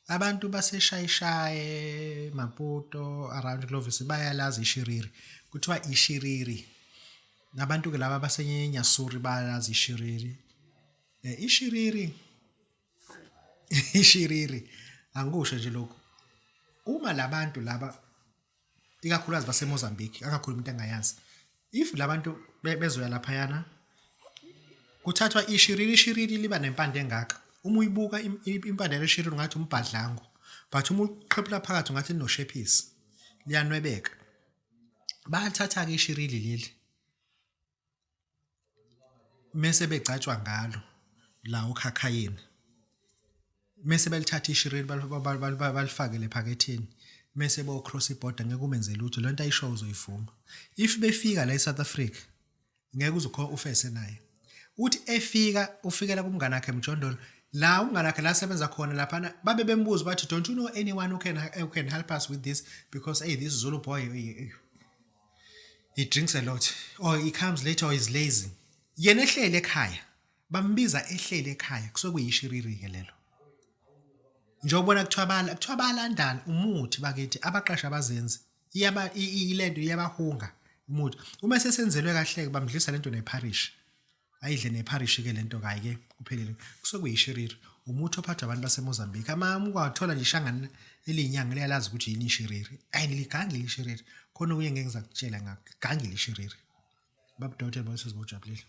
Abantu baseShayishaye, Maputo, around Clovis bayalazi ishiriri. Kuthiwa ishiriri. Nabantu ke laba baseNyasuri bayalazi ishiriri. Ishiriri ishiriri angikusho nje lokhu. Uma labantu laba ikakhulukazi baseMozambique angakhuluma into engayazi. If labantu bezoya laphayana kuthathwa ishiriri, ishiriri liba nempande engaka. Uma uyibuka impande yaleshiriri ungathi umbhadlango, but uma uqhephula phakathi ungathi linoshephisi, liyanwebeka. Bayalithatha-ke ishirili leli mese begcatshwa ngalo la okhakhayeni, mese belithatha ishirili balifake lephaketheni, mese bo-cross ibhoda. Ngeke umenze lutho, lento ayishoyo uzoyivuma. If befika la e-South Africa ngeke uze ufese naye. Uthi efika ufikela kumngane wakhe emjondolo la umngane wakhe la asebenza khona laphana, babe bembuza bathi, "Don't you know anyone who can help us with this? Because hey, this Zulu boy, he drinks a lot, or he comes late, or he's lazy." Yena ehlele ekhaya, bambiza ehlele ekhaya, kusuke kuyishiriri-ke lelo. Njengobona kuthiwa bala, kuthiwa bayalandana umuthi bakithi, abaqashi abazenzi iyaba ilento iyabahunga umuthi. Uma sesenzelwe kahle bamdlisa lento nepharishi, ayidle nepharishi ke lento kayi ke kuphelile. Kusuke kuyishiriri, umuthi ophathwa abantu baseMozambique. Ama ungathola nje ishangane eliyinyanga liyalazi ukuthi yini ishiriri. Ayi, ligangile ishiriri khona, okunye ngeke ngizakutshela ngakho, gangile ishiriri. Babudokotela bawesizibojabulile.